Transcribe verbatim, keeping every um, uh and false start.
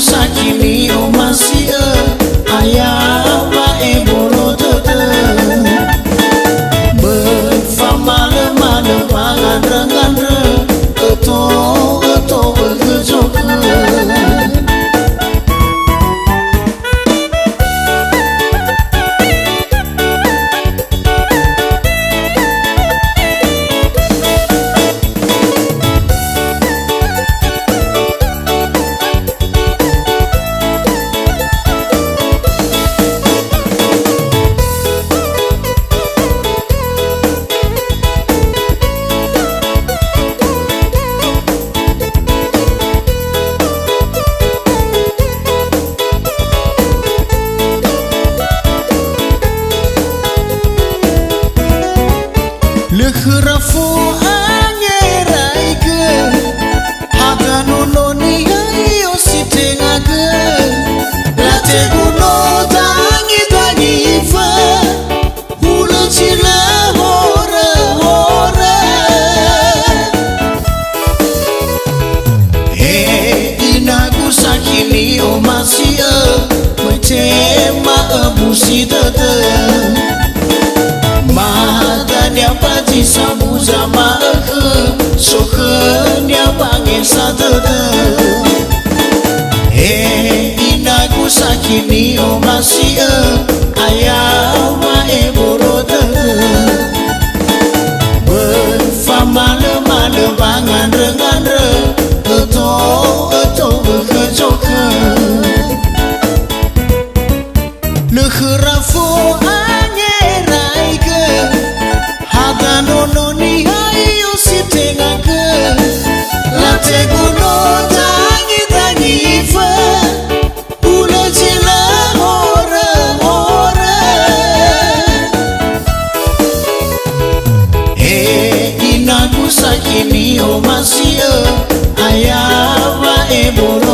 Sakini omasi'ö, aya wa'ebolo dödö. Böi famalö-malö wangandrö-ngandrö, öto-öto bökhö zokhö. Lö khöra fo'angeraigö, hadia nono niha io si tengagö. Lategu no dangi-dangi ifö, hulö zi lö horö-horö. He inagu sakini omasi'ö, möi tema öbusi dödö. Madania ba zi sabu zama'ökhö, sokhönia wangesa dödö. He inagu sakini omasi'ö, aya wa'ebolo dödö. Böi famalö-malö wangandrö-ngandrö, öto-öto bökhö zokhö. Lö khöra fo'angeraigö, hadia nono niha io si tengagö. Lategu no dangi-dangi ifö, hulö zi lö horö-horö. He inagu sakini omasi'ö, aya wa'ebolo